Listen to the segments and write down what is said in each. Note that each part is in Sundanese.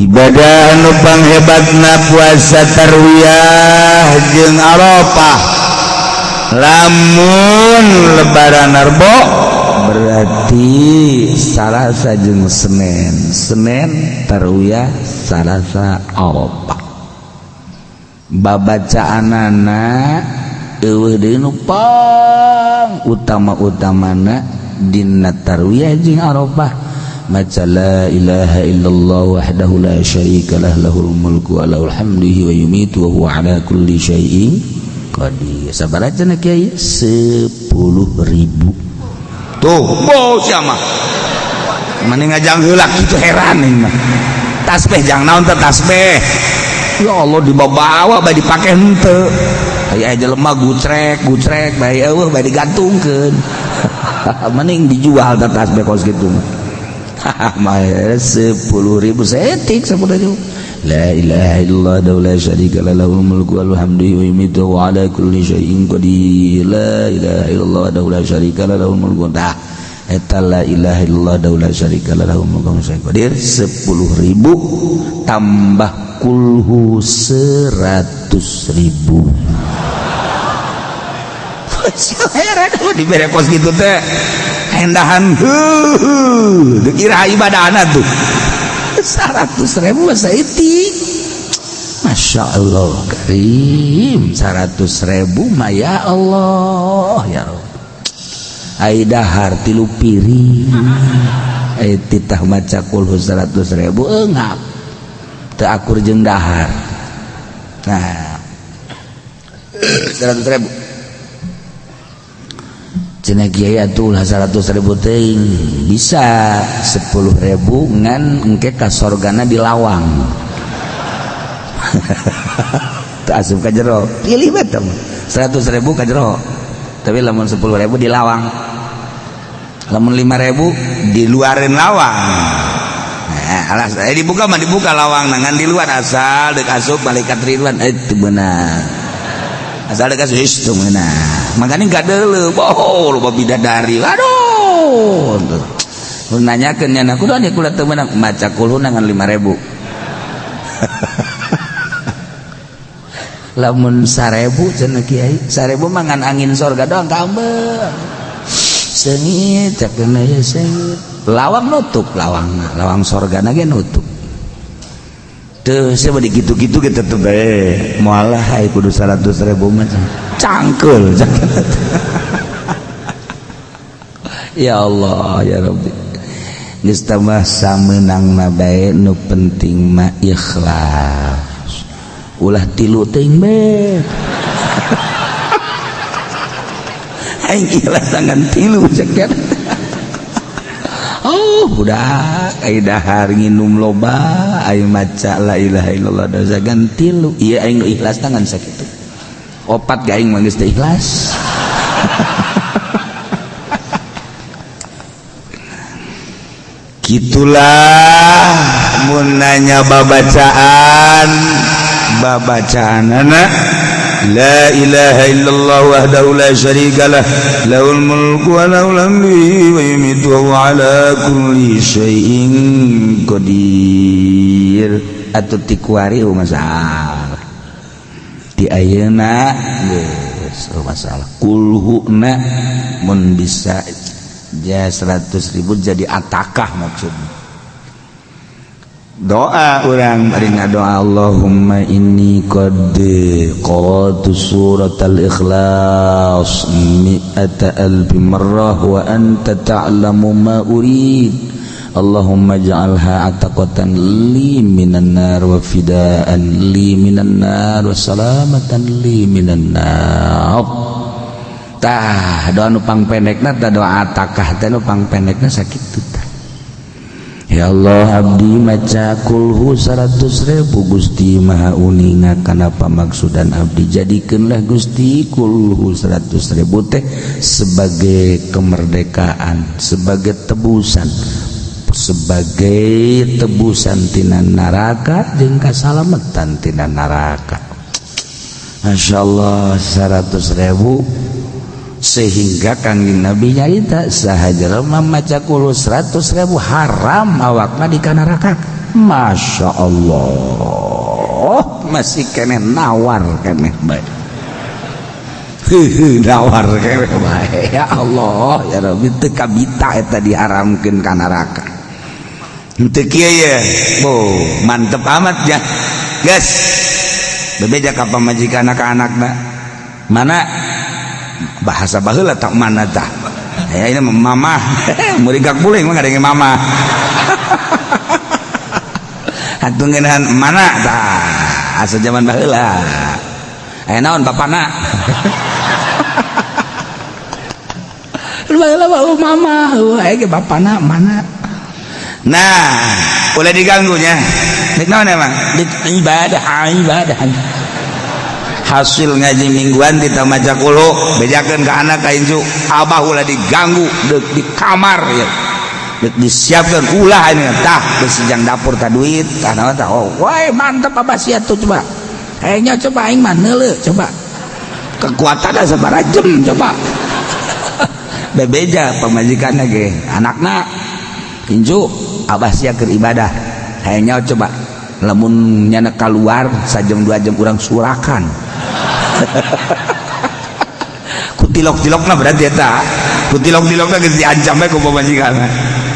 Ibadah anu panghebatna puasa tarwiyah jeung Arafah. Lamun lebaran Arbo berarti Salasa jeung Senin, Senin tarwiyah, Salasa Arafah. Babacaanana eueuh deui nu pang utama-utamana dina tarwiyah jeung Arafah maca la ilaha illallah wahdahu la syarika lah lahul mulku wa lahul hamdu wa yumitu wa huwa ala kulli syai'in qadir. Sabaraha cenah kiai? 10.000. Tuh, bo sia mah. Mending ngajang heula kitu heran ieu mah. Tasbih jang naon teh tasbih? Ya Allah dibawa-bawa bae dipake henteu. Aya jelema gucrek gucrek bae eueuh bae digantungkeun. Mending dijual teh tasbih kos kitu mah. 10.000 setik 10.000. La ilaha illallah la syarika lah lahul mulku wa lahul hamdu wa yumiitu wa ala kulli syai'in qadir. La ilaha illallah la syarika lah lahul mulku. Tah eta la ilaha illallah la syarika lah lahul mulku wa lahul qadir 10.000 tambah kulhu 100.000. Heran dibere kos gitu teh hendahan heuh dikira ibadahna tuh 100.000 saeutik. Masya Allah karim 100.000 mah ya Allah ya Rabb. Ai dahar 3 piring ai titah maca kulhu 100.000 eungap teu akur jeung dahar. Nah 100.000 cenah kiai atuh lah 100.000 teuing bisa 10.000 ngan engke ka sorgana di lawang. Teu asup ka jero pilih bae teh 100.000 ka jero tapi lamun 10.000 di lawang, lamun 5.000 di luarin lawang. Nah, alas dibuka mah dibuka lawang ngan di luar asal deuk asup malaikat Ridwan itu benar. Asal deuk asup itu benar. Makanya gak dulu boh loba bidadari aduh nanyakeun nya kudu nya kula teu meunang maca kulhu ngan 5.000. Lamun 1.000 cenah kiai 1.000 mah ngan angin sorga doang kaambeu seungit cakena ya seungit lawang nutup lawang lawang sorgana ge nutup teu sia bade kitu-kitu ge tetep bae moal lah ai kudu 100.000 mah cangkeul. Ya Allah ya Rabbi geus tambah samenangna bae nu penting mah ikhlas ulah tilu teuing bae aing ikhlas tangan tilu ceker. Oh budak ai dahar nginum loba ai maca la ilaha illallah dosa gan tilu ieu aing nu ikhlas tangan sakitu opat ga aing mah geus teu ikhlas. Kitulah mun nanya babacaan babacaanana la ilaha illallah wahdahu la syarika lah lahul mulku wa lahul hamdu wa yumiitu wa ala kulli syai'in qadir. Atuh tikuari masalah di ayeuna geus masalah kulhuna mun bisa ja 100.000 jadi atakah maksudnya doa orang bari ngadoa Allahumma inni qad qara'tu suratal ikhlas mi'ata alfi marrah wa anta ta'lamu ma urid Allahumma ja'alha ataqatan li minan nar wa fidaan li minan nar wa salamatan li minan nar. Tah doa nu pangpendekna tah doa atakah teh nu pangpendekna sakitu tah. Ya Allah abdi maca kulhu 100.000 Gusti Maha uninga kana pamaksudan abdi jadikeunlah Gusti kulhu 100.000 teh sebagai kemerdekaan, sebagai tebusan, sebagai tebusan tina neraka jeung kasalametan tina neraka. Masya Allah 100.000 sehingga Kangjeng Nabi nyarita saha jelema maca kulhu 100.000 haram awakna di kana neraka. Masya Allah masih keneh nawar keneh bae. Nawar keneh bae. Ya Allah ya Rabbi, teu kabita eta diharamkeun ka neraka. Henteu kieu ye. Bo, mantep amat ya. Guys, bebeja ka pamajikan ka anakna. Mana bahasa baheula tak mana tah. Ya ini mama, murid boleh mah ngadenge mama. Atuh ngeunahan mana tah asa zaman baheula. Aya naon bapana? Baheula mah mama, aya ge bapana mana. Nah, ulah diganggunya. Dik naon emang? Dik ibadah, ibadah. Hasil ngaji mingguan kita maca kulu, bejakeun ka anak ka incu, abah ulah diganggu deuk di kamar ya. Deuk disiapkeun ulah ini tah geus jang dapur tah duit tah naon tah. Oh, woi mantep abah sia tuh coba. Hayangnya coba aing mah neuleuh coba. Kekuatan sabaraha jam coba. Bebeja pamajikanna ge, anakna incu abah sia keur ibadah. Hayangnya coba lamun nyana keluar sajam 2 jam urang surakan. Ku tilok-tilokna berarti eta. Ku tilok-tilokna geus diancam bae ku pamajikan.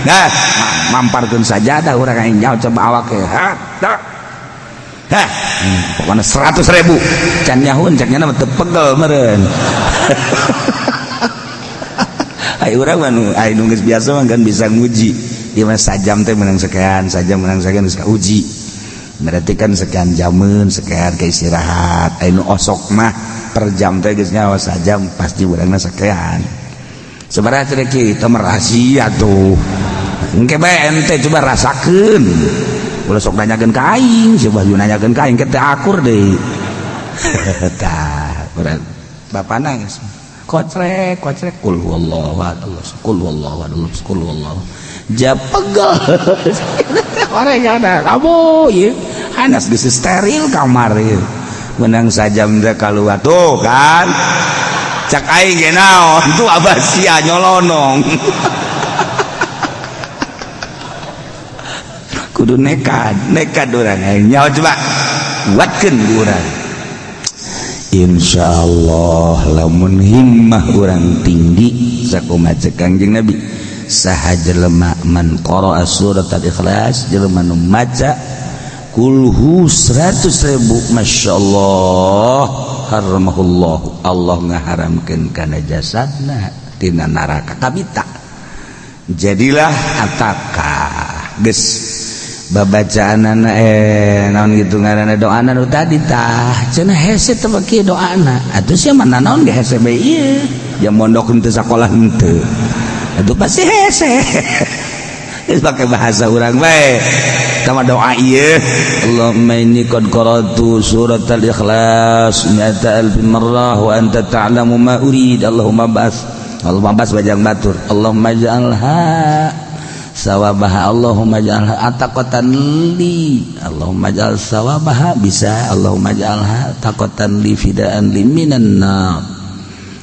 Nah, mamparkeun sajadah urang aing nyaho coba awak ge. Ha, dah. Hah, pokoknya 100.000. Can nyahun cek nyana mah teu pegel meureun. Ai urang mah nu ai nu geus biasa mah kan bisa nguji. Ieu mah sajam teh menang sekian, sajam menang sekian geus uji. Berarti kan sekian jamun, sekian ke istirahat. Ai nu osok mah per jam teh geus nyawa sajam pasti urangna sekian. Sabaraha teh kieu mah rahasia tuh. Engke bae ente coba rasakeun. Ulah sok nanyakeun ka aing, coba nanyakeun ka aing ke teh akur deui. Tah, urang bapana geus kocrek, kocrek kul huwallahu ahad, kul huwallahu ahad, kul huwallahu. Japegel. Orang ada kamu ieu hanas geus steril kamar ieu. Menang sajam teh kaluar tuh kan. Cak aing ge naon tuh abah sia nyolonong. Kudu nekat, nekat urang aing nyaho coba buatkeun ku urang. Insyaallah lamun himmah urang tinggi sakumaha cek Kangjeng Nabi saha jelema man qara'a surat al-ikhlas jelema nu maca kulhu 100.000 masyaallah haramahullah Allah ngaharamkeun kana jasadna tina neraka kabita jadilah ataka geus babacaanana naon gitu ngaranna doana nu tadi tah cenah hese teh kieu doana atuh sia mah naon ge hese bae ieu jam mondok henteu sakolah henteu atuh pasti hese. Geus pake bahasa urang bae tama doa ieu Allahumma inni qad qara'tu surat al-ikhlas mi'ata alfi marrah wa anta ta'lamu ma urid Allahumma bas Allahumma bas bajang batur Allahumma ij'alha sawabaha Allahumma ij'alha ataqatan li Allahumma ij'al sawabaha bisa Allahumma ij'alha taqatan li fidaan li minan nar.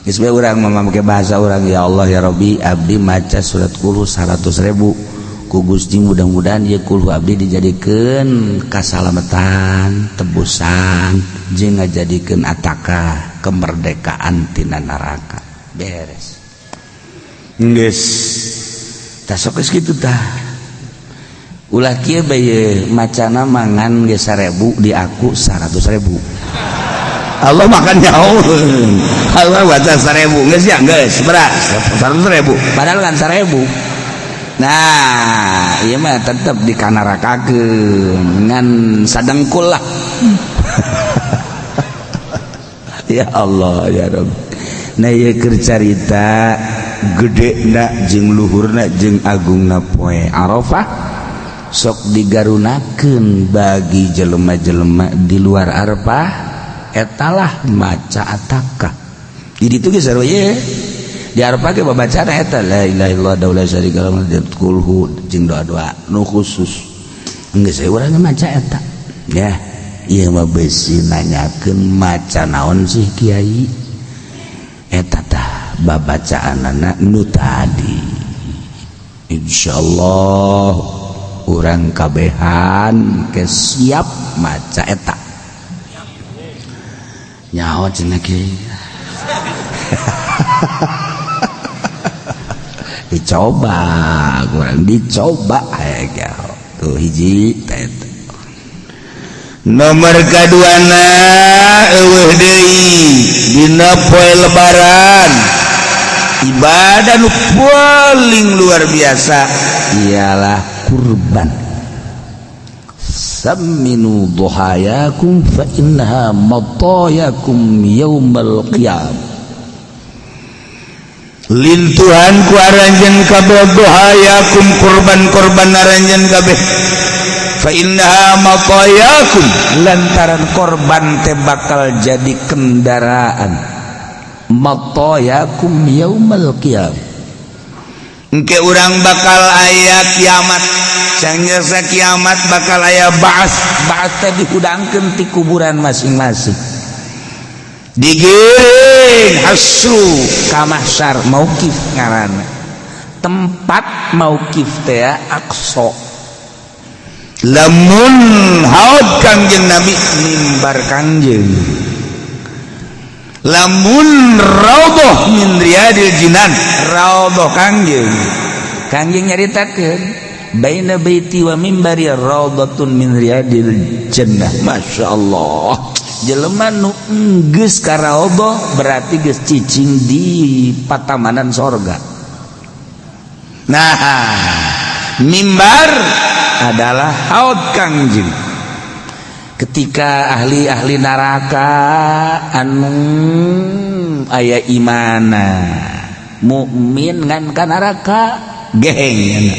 Geus bae urang mah make bahasa urang ya Allah ya Rabbi abdi maca surat kulhu 100.000 ku Gusti mudah-mudahan ieu kulhu abdi dijadikeun kasalamatan tebusan jeung ngajadikeun ataka kemerdekaan tina neraka beres geus tah sok geus kitu tah ulah kieu bae macana mangan ge 1000 di aku 100.000 Allah makan jauh Allah baca 1000 geus ya geus berat 100.000 padahal kan 1000. Nah ieu mah tetep dikanarakakeun ngan sadengkul lah. Ya Allah ya Rabb. Nah ieu keur carita gedena jeung luhurna jeung agungna poe Arafah sok digarunakeun bagi jelema-jelema di luar Arafah etalah maca atakah. Di ditu ge sarua ye di Arafah ge babacana eta la ilaha illallah wa la syarika lahu kulhu jeung doa-doa nu khusus. Geus urang maca eta ya ieu mah beusi nanyakeun maca naon sih kiai eta tah babacaanana nu tadi. Insyaallah Urang kabehan ke siap maca eta nyaho cenah ge. Dicoba kurang dicoba aya tuh hiji eta. Nomor kaduana eueuh deui dina poe lebaran ibadah nu paling luar biasa ialah kurban. Samminu duhayakum fa innaha matayakum yaumal qiyam. Lintuhan ku aranjeun kabeh duhayakum kurban-kurban aranjeun kabeh fa innaha matayakum, lantaran korban teh bakal jadi kendaraan matayakum yaumal qiyam. Engke urang bakal aya kiamat, sanggeus kiamat bakal aya ba'ats, ba'ats teh dihudangkeun ti kuburan masing-masing, digiring hasru ka mahsyar mauqif ngaranna. Tempat mauqif teh Aqsa. Lamun haud Kangjeng Nabi mimbar Kangjeng, lamun raudhah min riyadil jinan raudhah Kangjeng. Kangjeng nyaritakeun baina baiti wa mimbari raudhatun min riyadil jannah. Masya Allah, jelema nu geus ka raudhah berarti geus cicing di patamanan sorga. Nah, mimbar adalah haud Kangjeng. Ketika ahli-ahli neraka anu aya imana mukmin ngan ka neraka geheng,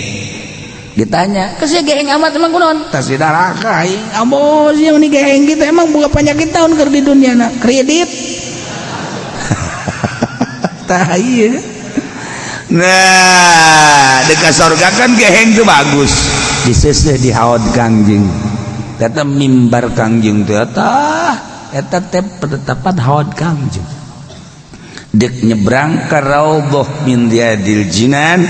ditanya kasih geheng amat emang kunaon tas di neraka aing ambo sia meni geheng gitu emang boga penyakit tahun keur di dunia na kredit. Tah ieu. Nah, dekat surga kan geheng tuh bagus. Diseseh di haud Kangjeng. Eta mimbar Kangjeng teh tah eta teh penetapan haud Kangjeng. Dek nyebrang ka raudhah min riyadil jinan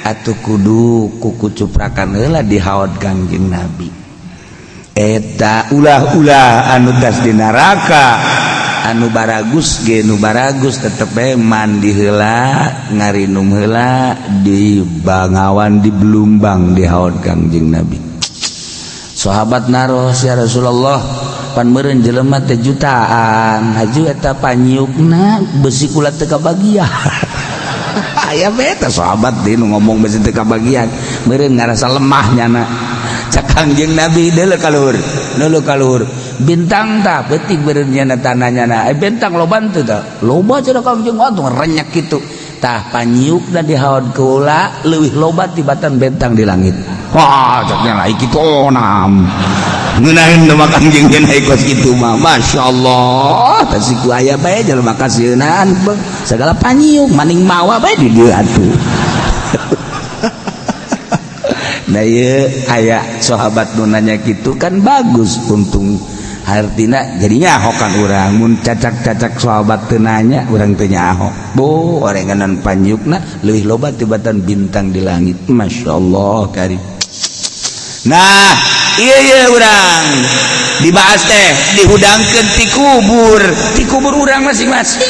atuh kudu kuku cuprakan heula di haud Kangjeng Nabi. Eta ulah-ulah anu tas di neraka anu baragus ge nu baragus tetep bae mandi heula ngarinum heula di Bangawan di Blumbang di haud Kangjeng Nabi. Sahabat naros ya Rasulullah pan meureun jelema teh jutaan haju eta panyiukna besi kula teu kabagian. Aya bae teh sahabat deui nu ngomong besi teu kabagian meureun ngarasa lemah nyana. Cak Kangjeng Nabi deuleu ka luhur, deuleu ka luhur. Bintang tah peuting meureun nyana tanah nyana. Bintang loba teu tah? Loba cenah Kangjeng atuh renyek kitu. Tah panyiukna di haud keula leuwih loba tibatan bintang di langit. Wah, caknya lah kitu onam. Ngeunaheun mah Kangjeng cenah kos kitu mah. Masyaallah, tah siku aya bae jelema kasieunan segala panyiuk maning mawa bae di dieu atuh. Nah ieu aya sahabat nu nanya kitu kan bagus untung hartina jadinya nyaho kan urang mun cacak-cacak sahabat teu nanya urang teu nyaho. Bo orenganan panyiukna leuwih loba tibatan bintang di langit. Masyaallah karim. Nah, iya iya urang dibahas teh dihudangkeun ti kubur urang masing-masing.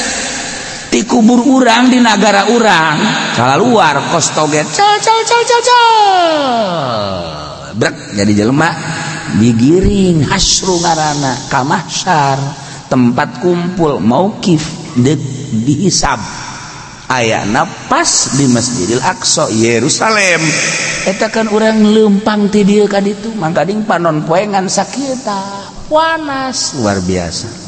Ti kubur urang di nagara urang kaluar kos toget cal cal cal cal cal brek jadi jelema digiring hasru ngaranna ka mahsyar tempat kumpul mauqif deuk dihisab ayana pas di Masjidil Aqsa Yerusalem. Eta kan urang leumpang ti dieu ka ditu mangkading panon poe ngan sakieu tah panas luar biasa.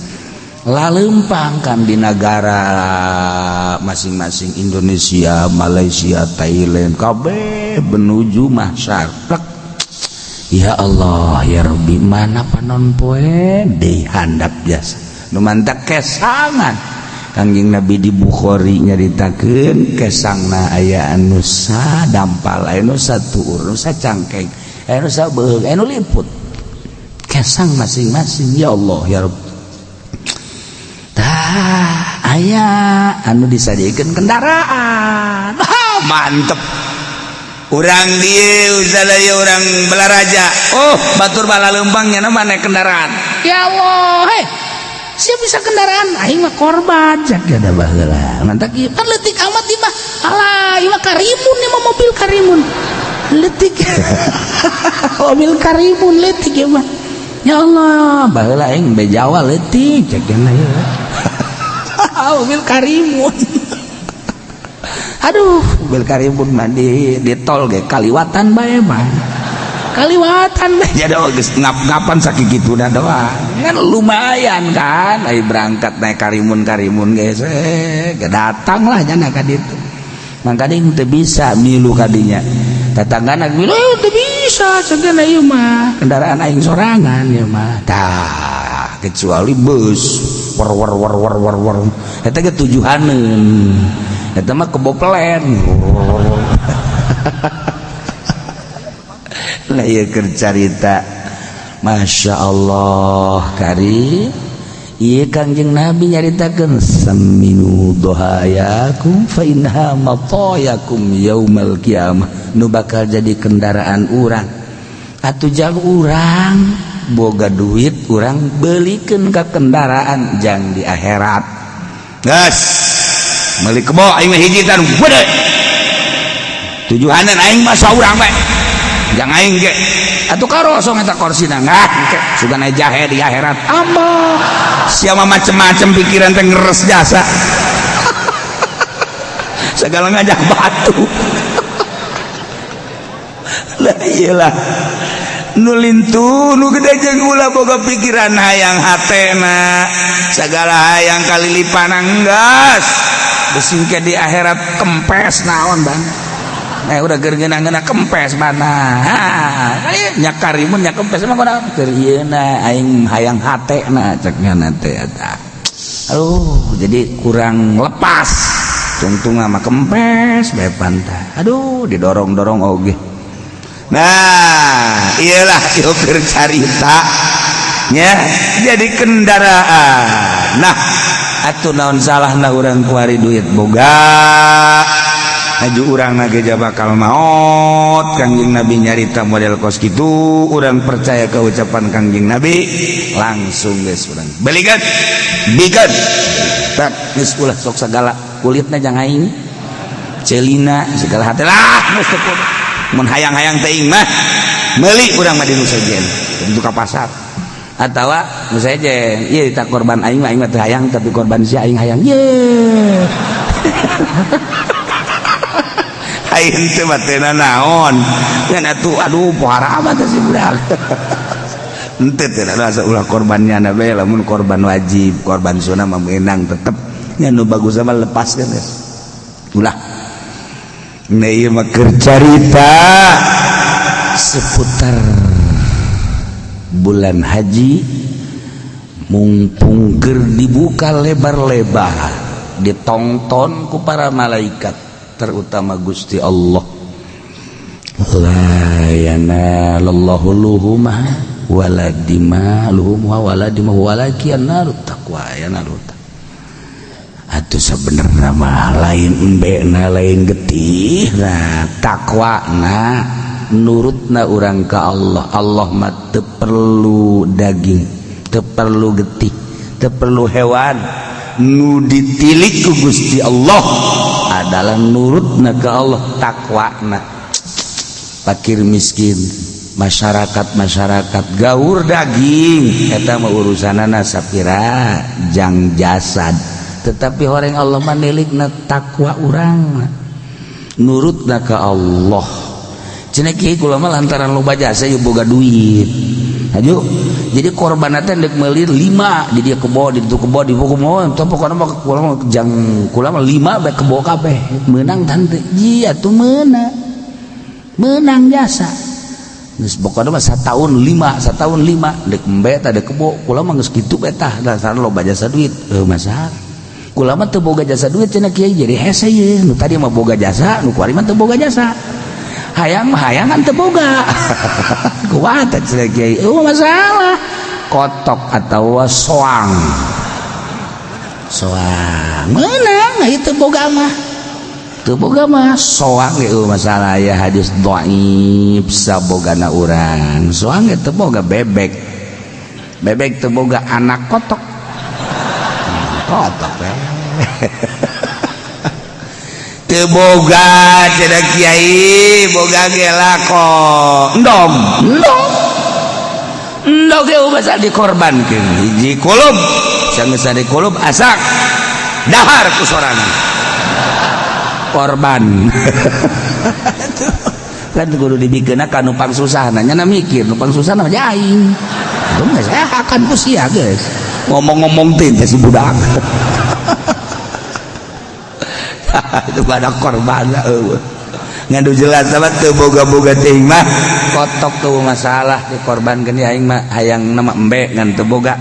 Lalempang kan di negara masing-masing Indonesia, Malaysia, Thailand kabeh menuju mahsyar. Plek. Ya Allah ya Rabbi mana panon poe deui handap jasa. Nu mantak kesangan. Kangjeng Nabi di Bukhari nyaritakeun kesangna aya anu sadampal, aya nu satuur, nu sacangkeng, aya nu sabeung, aya nu liput. Kesang masing-masing ya Allah ya Rabbi. Tah aya anu disadiakeun kendaraan. Mantep. Urang dieu sadaya urang Balaraja. Oh, batur bala leumpangnya mah naik kendaraan. Ya Allah, hei. Siap bisa kendaraan aing mah korban cak ada baheula. Mantak ieu kan leutik amat ieu mah. Alah, ieu mah karimun, ieu mah mobil karimun. Leutik. Mobil karimun leutik ieu mah. Ya Allah, baheula aing be Jawa leutik cak ya. Mobil karimun. Aduh, mobil karimun mah di tol ge kaliwatan bae mah. Kaliwatan bae. Jadi oh, geus ngap-ngapan sakitu kituna doang. Kan lumayan kan, ai berangkat naik karimun-karimun geus datang lah nyana ka ditu. Mangkana teu bisa milu kadinya. Tetanggana milu teu bisa cenah ieu mah. Kendaraan aing sorangan ieu mah. Tah, kecuali bus war war war war war war. Eta ge tujuhaneun. Eta mah kebo pelen. Lah ieu keur carita. Masya Allah karim. Ieu Kangjeng Nabi nyaritakeun saminu dohayakum fa innaha matayakum yaumal qiyamah. Nu bakal jadi kendaraan urang. Atuh jang urang boga duit urang belikeun ka kendaraan jang di akhirat. Geus meuli kebo aing mah hiji tan gede. Tujuhanan aing mah saurang bae. Jang aing ge atuh karosong eta korsina ngah sugan jahe di akhirat. Ambah siapa macem-macem pikiran teh ngeres jasa. Segala ngajak batu. Lah iyalah nu lintu nu gede jeung ulah boga pikiran hayang hatena segala hayang kalilipan enggas besing ke di akhirat kempes naon bang. Nah udah gergenang-genang kempes mana nya karimun nya kempes emang kunaon keur ieu na aing hayang hatena cek ngana teh eta. Aduh jadi kurang lepas tungtung sama kempes bae pantah. Aduh didorong-dorong oge. Nah iyalah ieu keur carita nya jadi kendaraan. Nah atuh naon salahna urang kuari duit boga aju urang na ge bakal maot. Kangjeng Nabi nyarita model kos kitu urang percaya ke ucapan Kangjeng Nabi langsung geus urang belikan bikan tak geus ulah sok sagala kulitna jang aing celina segala hate lah geus teu mun hayang-hayang teuing mah meuli urang mah di nu sejen itu ka pasar atawa nu sejen ieu tak korban aing mah teu hayang tapi korban si aing hayang ye. Aing teh batena naon ngan atuh aduh pohara amat si budak henteu teh rasa ulah korbannya na bae lamun korban wajib korban sunah mah meunang tetep nya nu bagus mah lepaskeun geus ulah. Nah ieu mah keur carita seputar bulan haji mumpung keur dibuka lebar-lebar ditongton ku para malaikat terutama Gusti Allah. La yanalallahu luhumah wala dima luhumha wala dima walakin narut taqwa yanalut. Atuh sebenarnya mah lain embekna lain getih nah takwana nurutna urang ka Allah. Allah mah teu perlu daging, teu perlu getih, teu perlu hewan. Nu ditilik ku Gusti Allah adalah nurutna ka Allah, takwana. Fakir miskin, masyarakat-masyarakat gaur daging eta mah urusanana sapira jang jasad. Tetapi orang Allah mah nilikna takwa urang, nurutna ka Allah. Cenah kieu kula mah lantaran loba jasa ieu boga duit. Haju jadi korban teh deuk meuli 5 di dia kebo di ditu kebo di pokok teh pokona mah kula mah jang kula mah 5 bae kebo kabeh meunang tante ji atuh meunang meunang jasa. Geus pokona mah satahun 5 satahun 5 deuk embe tah deuk kebo kula mah geus kitu bae tah lantaran loba jasa duit heuh masalah. Kula mah teu boga jasa duit cenah kiai jadi hese ieu nu tadi mah boga jasa nu kuari mah teu boga jasa. Hayang mah hayangan teu boga. Kuat cenah kiai eueuh masalah kotok atawa soang. Soang meunang ieu teu boga mah. Teu boga mah soang ge masalah ya hadis dhaif sabogana urang. Soang ge teu boga bebek. Bebek teu boga anak kotok. Kotok we. Teu boga cenah kiai, boga ge lako. Endog, endog. Endog ge bahasa dikorbankeun. Hiji kulub, sanggeus dikulub asak. Dahar ku sorangan. Korban. Kan kudu dibikeunna ka nu pangsusahna, nya mikir nu pangsusahna mah aing. Itu mah saya akan ku sia geus. Ngomong-ngomong teh si budak. Itu pada korban eueuh. Ngadu jelas sama teu boga-boga teuing mah kotok tuh masalah dikorbankeun aing mah hayang nama embe ngan teu boga.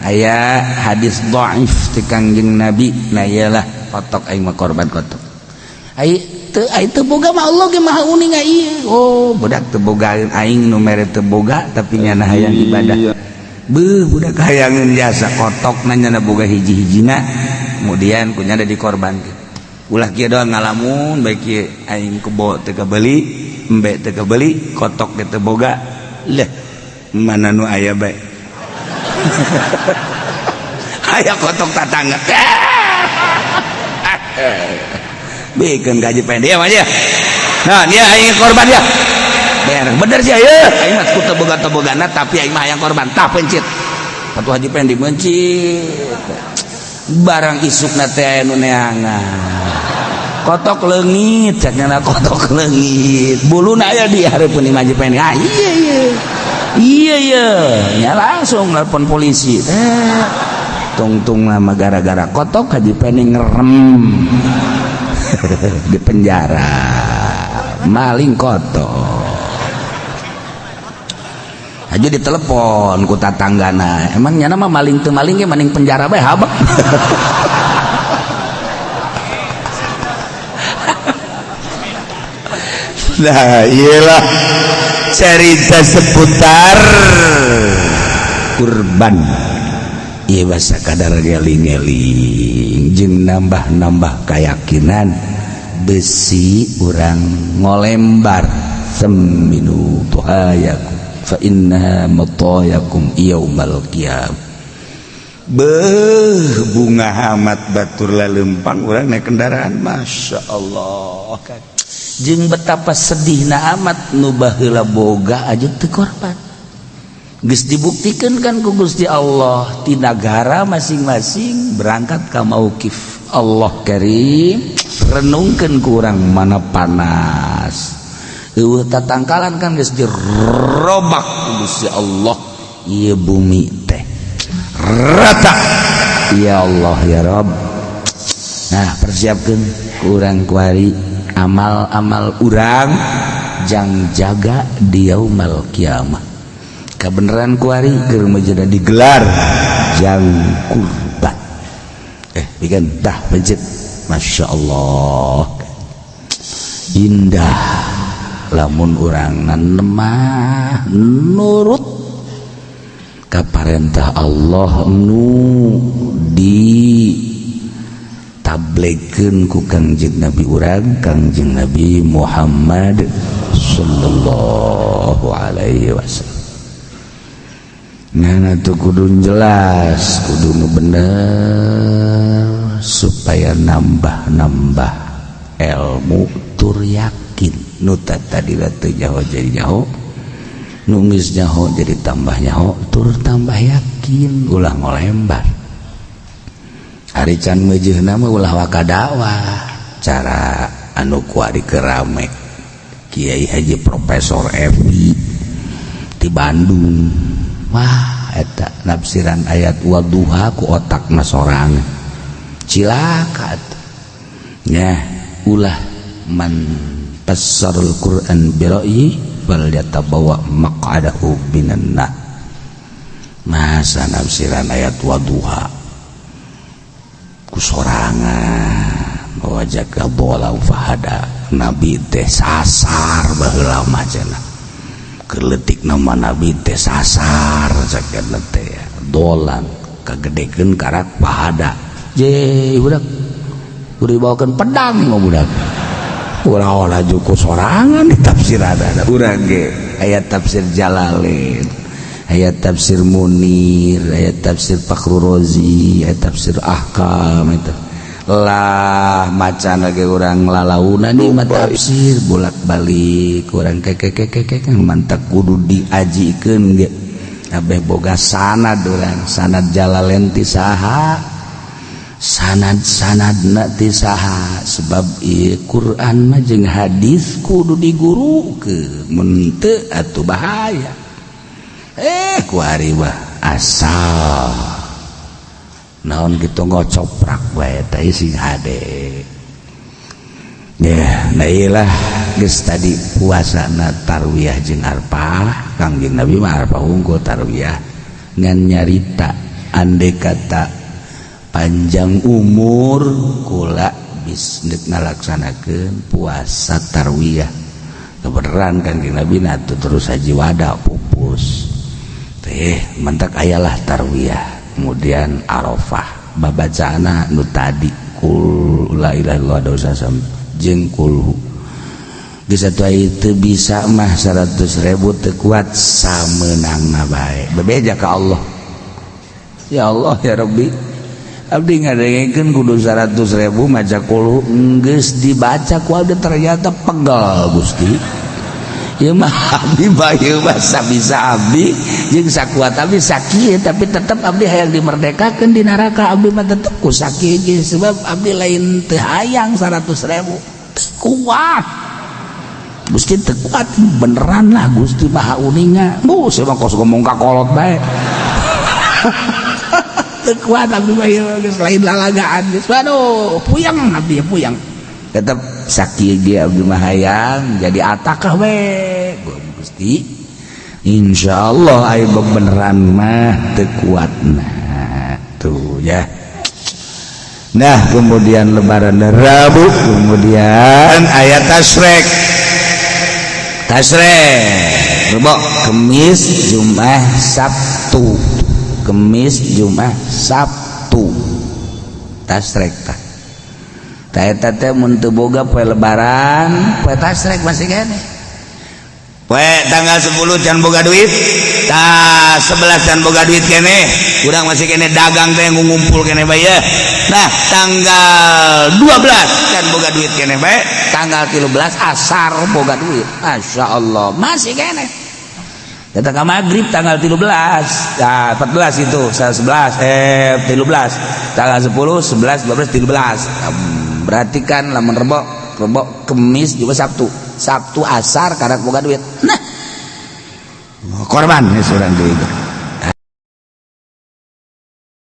Aya hadis dhaif ti Kangjeng Nabi, nah iyalah kotok aing mah korban kotok. Ai teu ai teu boga mah Allah ge maha uning ieu. Oh, budak teu boga aing nu mere teu boga tapi nyana hayang ibadah. Beuh budak hayangeun jasa kotok na nyana boga hiji-hijina kemudian kunya ada dikorbankeun. Ulah kieu doang ngalamun bae kieu aing kebo teu kabeli, embe teu kabeli, kotok ge teu boga. Leh, mana nu aya bae. Aya kotok tatangga. Bikin gaji pendek mah dia. Nah, dia aing korban dia. Bener sih ya. Aing mah ku teu boga-tebogana tapi aing mah hayang korban. Tah pencit. Atuh Haji Pendi mencit. Barang isukna teh aya nu neangan. Kotok leungit, cek nya kotok leungit. Buluna aya di hareupeun imah Haji Pendi. Ah iya iya. Iya iya, ya langsung nelpon polisi. Tungtung nama gara-gara kotok Haji Pendi ngerem di penjara maling kotok. Aja ditelepon ku tatanggana. Emang nyana mah maling teu maling ge maning penjara bae habek. Nah, iyalah cerita seputar kurban. Ieu bahasa kadar ngeling-ngeling jeung nambah-nambah keyakinan besi urang ngolembar seminu tuhayakum fa innaha matayakum yaumal qiyam. Beuh bunga amat batur lalempang urang naik kendaraan, Masya Allah. Jeung betapa sedihna amat nu baheula boga aja teu korban. Geus dibuktikan kan ku Gusti Allah ti nagara masing-masing berangkat ka mauqif. Allah Karim renungkeun ku urang mana panas. Eueuh tatangkalan kan geus dirobak ku Gusti Allah ieu bumi teh rata. Ya Allah ya Rabb. Nah, persiapkeun ku urang kuari amal-amal urang jang jaga di yaumal kiamah. Kebenaran kuari keur menjadi digelar jang kurban. Bikin dah pencet. Masya Allah. Indah lamun urang nemah nurut ka parentah Allah nu di tablekeun ku Kangjeng Nabi urang Kangjeng Nabi Muhammad sallallahu alaihi wasallam. Nah, itu kudu jelas, kudu nu bener supaya nambah-nambah ilmu tur yakin. Nu tadi teu nyaho jadi nyaho, nu geus nyaho jadi tambah nyaho, tur tambah yakin, ulah ngolembar. Ari can meujeuhna mah ulah waka dakwah, cara anu kuari kerame Kiai Haji Profesor Evi di Bandung. Wah, eta nafsiran ayat waduha ku otak na sorangan. Cilaka atuh. Nya ulah man fassarul Qur'an bi ra'yi bal yatabawa maq'adahu minan nar. Masa nafsiran ayat waduha ku sorangan wajaka dhalau fahada. Nabi teh sasar baheula mah cenah. Keletik nama Nabi teh sasar sakitna teh dolan kagedekeun karak pahada je budak Kudu dibawakeun pedang mah budak. Urang laju ku sorangan di tafsiran urang ge aya tafsir Jalalain, aya tafsir Munir, aya tafsir Fakhrur Razi, aya tafsir Ahkam itu lah. Macan lagi urang lalaunan nih mah tafsir bolak-balik urang keke mantap. Kudu diajikeun ge kabeh boga sanad urang, sanad Jalalain ti saha, sanad-sanad na ti saha, sebab ieu Quran mah jeung hadis kudu digurukeun, mun teu atuh bahaya. Kuari mah asal naon gitu ngocoprak wae teh sing hade ya. Nah, iyalah geus tadi puasana tarwiyah jeung Arfah. Kangjeng Nabi mah Arfah unggul, tarwiyah ngan nyarita andai kata panjang umur kula bis ngalaksanakeun puasa tarwiyah. Kebenaran Kangjeng Nabi na tuh terus haji wada pupus teh mantak ayalah tarwiyah. Kemudian Arafah babacana nu tadi kul la ilaha illallah dosa jeung kulhu. Geus atuh teu bisa mah 100.000 teu kuat, samenangna bae bebeja ka Allah. Ya Allah, ya Rabbi, abdi ngadengekeun kudu 100.000 maca kulhu, geus dibaca ku abdi ternyata pegal. Gusti, ieu mah abdi mah ieu mah sabisa abdi jeung sakuat abdi sakieu, tapi tetep abdi hayang dimerdekakeun di neraka. Abdi mah tetep ku sakieu ge, sebab abdi lain teu hayang 100.000, teu kuat Gusti, teu kuat beneran lah. Gusti Maha Uninga, bu saya mah kos ngomong ka kolot bae. Teu kuat abdi mah ieu, geus lain lalagaan geus. Waduh, puyeng abdi, puyeng. Tetep sakieu ge abdi mah hayang jadi atakah we Gusti. Insyaallah aya beneran mah teu kuatna tuh ya. Nah, kemudian Lebaran Rabu, kemudian ayat tasrek. Tasrek Rebo, Kemis, Jumat, Sabtu. Kemis, Jumat, Sabtu tasrek tah. Tah eta teh mun teu boga poe Lebaran, poe tasrek masih keneh. Poe tanggal 10 can boga duit, tah 11 can boga duit keneh, urang masih keneh dagang teh ngumpul keneh bae ya. Nah, tanggal 12 can boga duit keneh bae, tanggal 13 asar boga duit. Masya Allah, masih keneh. Datang ke maghrib tanggal 13, nah 14 itu 11 13, tanggal 10, 11, 12, 13. Berarti kan lamun Rebo, Rebo, Kemis juga Sabtu, Sabtu asar karena boga duit. Nah, korban ya urang deui.